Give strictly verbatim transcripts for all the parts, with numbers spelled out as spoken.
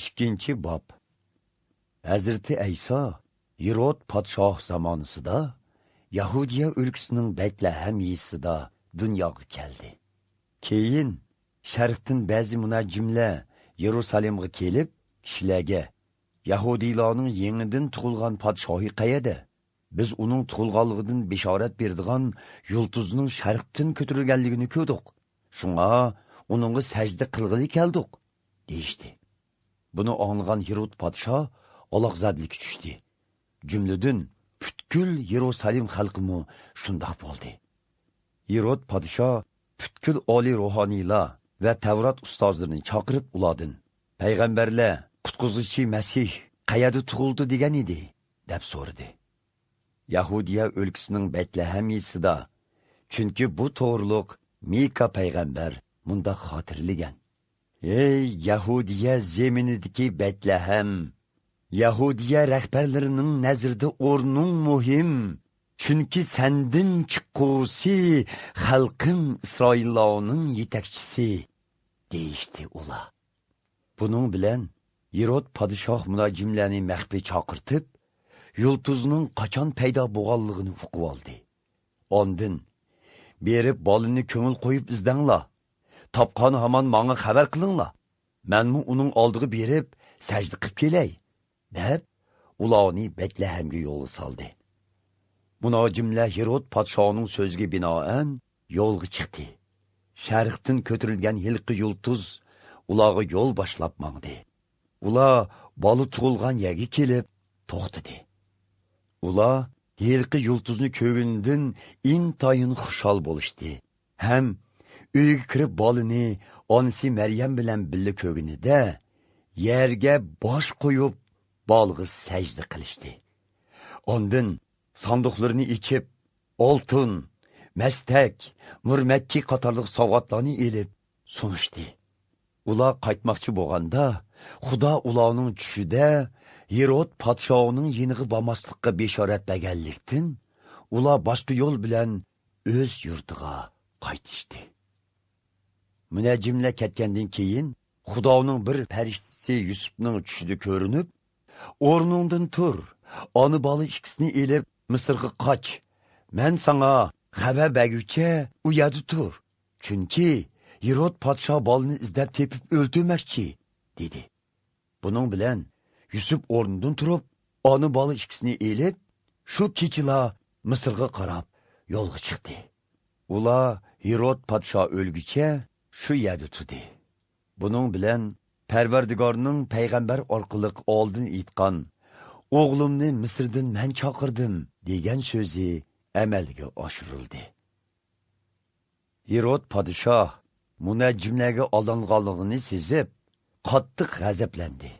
ئىككىنچى باب. ھەزرىتى ئەيسا ھېرود پادىشاھ زامانىسىدا يەھۇدىيە ئۆلكىسىنىڭ بەتلەھەم يېزىسىدا دۇنياغا كەلدى. كېيىن شەرقتىن بەزى مۇنەججىملەر يېرۇسالېمغا كېلىپ، كىشىلەرگە، «يەھۇدىيلارنىڭ يېڭىدىن تۇغۇلغان پادىشاھى قەيەردە؟ بىز ئۇنىڭ تۇغۇلغانلىقىدىن بېشارەت بېرىدىغان يۇلتۇزنىڭ شەرقتىن كۆتۈرۈلگەنلىكىنى كۆردۇق. شۇڭا ئۇنىڭغا سەجدە قىلغىلى كەلدۇق» دېيىشتى. بۇنى ئاڭلىغان ھېرود پادىشاھ ئالاقزادىلىككە چۈشتى. جۈملىدىن پۈتكۈل يېرۇسالېم خەلقىمۇ شۇنداق بولدى. ھېرود پادىشاھ پۈتكۈل ئالىي روھانىيلار ۋە تەۋرات ئۇستازلىرىنى چاقىرىپ ئۇلاردىن، «پەيغەمبەرلەر، قۇتقۇزغۇچى مەسىھ قەيەردە تۇغۇلدى دېگەن ئىدى؟» دەپ سورىدى. «يەھۇدىيە ئۆلكىسىنىڭ بەتلەھەم يېزىسىدا، چۈنكى بۇ توغرۇلۇق مىكا پەيغەمبەر مۇنداق خاتىرىلىگەن: ھەي، يەھۇدىيە زېمىنىدىكى بەتلەھەم! يەھۇدىيە رەھبەرلىرىنىڭ نەزىرىدە ئورنۇڭ مۇھىم، چۈنكى سەندىن چىققۇسى خەلقىم ئىسرائىللارنىڭ يېتەكچىسى» دېيىشتى ئۇلار. بۇنىڭ بىلەن ھېرود پادىشاھ مۇنەججىملەرنى مەخپىي چاقىرتىپ، يۇلتۇزنىڭ قاچان پەيدا بولغانلىقىنى ئۇقۇۋالدى. ئاندىن، «بېرىپ بالىنى كۆڭۈل قويۇپ ئىزدەڭلار. تاپقان ھامان ماڭا خەۋەر قىلىڭلار. مەنمۇ ئۇنىڭ ئالدىغا بېرىپ سەجدە قىپ كېلەي» دەپ، ئۇلارنى بەتلەھەمگە يولغا سالدى. مۇنەججىملەر ھېرود پادىشاھنىڭ سۆزىگە بىنائەن يولغا چىقتى. شەرقتىن كۆتۈرۈلگەن ھېلىقى يۇلتۇز ئۇلارغا يول باشلاپ ماڭدى. ئۇلار بالا تۇغۇلغان يەرگە كېلىپ توختىدى. ئۇلار ھېلىقى يۇلتۇزنى كۆرگىنىدىن ئىنتايىن خۇشال بولۇشتى ھەم ئۆيگە كىرىپ بالىنى ئانىسى مەريەم بىلەن بىللە كۆرگىنىدە، يەرگە باش قويۇپ، بالىغا سەجدە قىلىشتى. ئاندىن ساندۇقلىرىنى ئېچىپ، ئالتۇن، مەستەك، مۇرمەتكى قاتارلىق سوۋغاتلارنى ئېلىپ سۇنۇشتى. ئۇلار قايتماقچى بولغاندا، خۇدا ئۇلارنىڭ چۈشىدە ھېرود پادىشاھنىڭ يېنىغا بارماسلىققا بېشارەت بەرگەنلىكتىن، ئۇلار باشقا يول بىلەن ئۆز يۇرتىغا قايتىشتى. مۇنەججىملەر كەتكەندىن كېيىن، خۇدانىڭ بىر پەرىشتىسى يۈسۈپنىڭ چۈشىدە كۆرۈنۈپ، «ئورنۇڭدىن تۇر، ئانا بالا ئىككىسىنى ئېلىپ، مىسىرغا قاچ. مەن ساڭا خەۋەر بەرگۈچە ئۇ يەردە تۇر. چۈنكى ھېرود پادىشاھ بالىنى ئىزدەپ تېپىپ ئۆلتۈرمەكچى» دېدى. بۇنىڭ بىلەن يۈسۈپ ئورنىدىن تۇرۇپ، ئانا بالا ئىككىسىنى ئېلىپ، شۇ كېچىلا مىسىرغا قاراپ يولغا چىقتى. ئۇلار ھېرود پادىشاھ ئۆلگۈچە شۇ يەردە تۇردى. بۇنىڭ بىلەن پەرۋەردىگارنىڭ پەيغەمبەر ئارقىلىق ئالدىن ئېيتقان، «ئوغلۇمنى مىسىردىن مەن چاقىردىم» دېگەن سۆزى ئەمەلگە ئاشۇرۇلدى. ھېرود پادىشاھ مۇنەججىملەرگە ئالدانغانلىقىنى سېزىپ، قاتتىق غەزەپلەندى.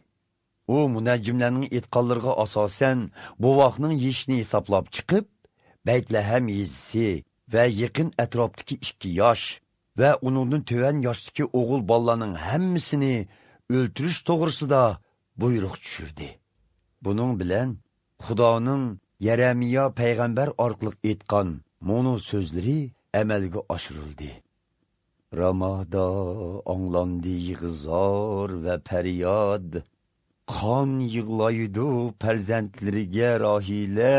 ئۇ مۇنەججىملەرنىڭ ئېيتقانلىرىغا ئاساسەن، بوۋاقنىڭ يېشىنى ھېسابلاپ چىقىپ، بەيتلەھەم يېزىسى ۋە يېقىن ئەتراپتىكى ئىككى ياش ۋە ئۇنىڭدىن تۆۋەن ياشتىكى ئوغۇل بالىلارنىڭ ھەممىسىنى ئۆلتۈرۈش توغرىسىدا بۇيرۇق چۈشۈردى. بۇنىڭ بىلەن خۇدانىڭ يەرەمىيا پەيغەمبەر ئارقىلىق ئېيتقان مۇنۇ سۆزلىرى ئەمەلگە ئاشۇرۇلدى. رامادا ئاڭلاندى يىغا-زار ۋە پەرياد. قان يىغلايدۇ پەرزەنتلىرىگە راھىلە.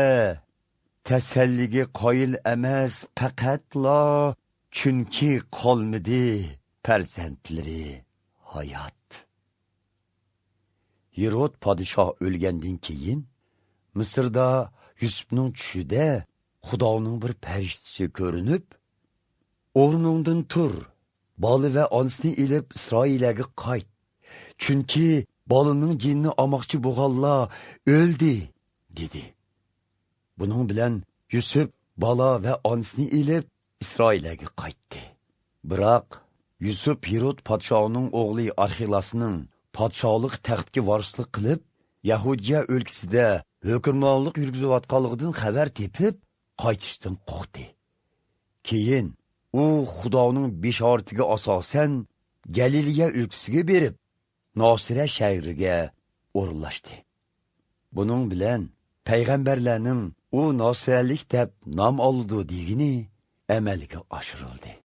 تەسەللىگە قايىل ئەمەس پەقەتلا، چۈنكى قالمىدى پەرزەنتلىرى ھايات. ھېرود پادىشاھ ئۆلگەندىن كېيىن، مىسىردا يۈسۈپنىڭ چۈشىدە خۇدانىڭ بىر پەرىشتىسى كۆرۈنۈپ، «ئورنۇڭدىن تۇر، بالا ۋە ئانىسىنى ئېلىپ ئىسرائىلىيەگە قايت، چۈنكى بالىنىڭ جېنىنى ئالماقچى بولغانلار ئۆلدى» دېدى. بۇنىڭ بىلەن يۈسۈپ بالا ۋە ئانىسىنى ئېلىپ ئىسرائىلىيەگە قايتتى. بىراق، يۈسۈپ ھېرود پادىشاھنىڭ ئوغلى ئارخىلاسنىڭ پادىشاھلىق تەختكە ۋارىسلىق قىلىپ، يەھۇدىيە ئۆلكىسىدە ھۆكۈمرانلىق يۈرگۈزۈۋاتقانلىقىدىن خەۋەر تېپىپ، قايتىشتىن قورقتى. كېيىن ئۇ خۇدانىڭ بېشارىتىگە ئاساسەن، گەلىلىيە ئۆلكىسىگە بېرىپ، ناسىرە شەھىرىگە ئورۇنلاشتى. بۇنىڭ بىلەن پەيغەمبەرلەرنىڭ «ئۇ ناسىرەلىك دەپ نام ئالىدۇ» دېگىنى ئەمەلگە ئاشۇرۇلدى.